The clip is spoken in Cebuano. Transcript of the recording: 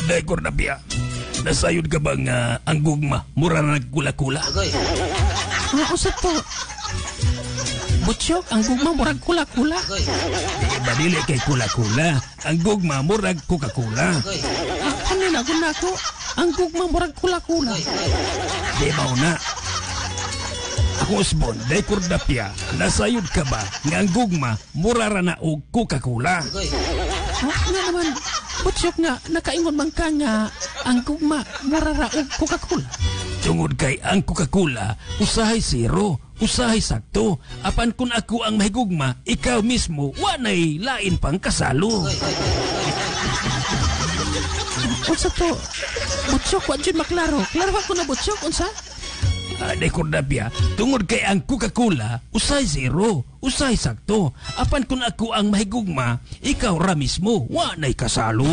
Day Cordapia, nasayod ka bang ang gugma mura na nagkula-kula? Ah, unsa to, Butsyok? Ang gugma murag kula-kula? Di ba, dili kay kula-kula. Ang gugma murag Coca-Cola. Ah, kanina ko na ako. Ang gugma murag kula-kula. Di ba na? Ako usbon, Day Cordapia, nasayod ka ba nga ang gugma mura ra na og Coca-Cola? Ah, nga naman, Butsyok, nga nakaingon man ka nga ang gugma mura ra og Coca-Cola? Tungod kay ang Coca-Cola, usahay zero, usahay sakto. Apan kung ako ang mahigugma, ikaw mismo, wanay lain pang kasalo. Unsa to, Butsyok? Wa jud maklaro. Klaro ako na, Butsyok, unsa? Day Cordapia, tungod kay ang Coca-Cola, usahay zero, usahay sakto. Apan kung ako ang mahigugma, ikaw ra mismo, wanay kasalo.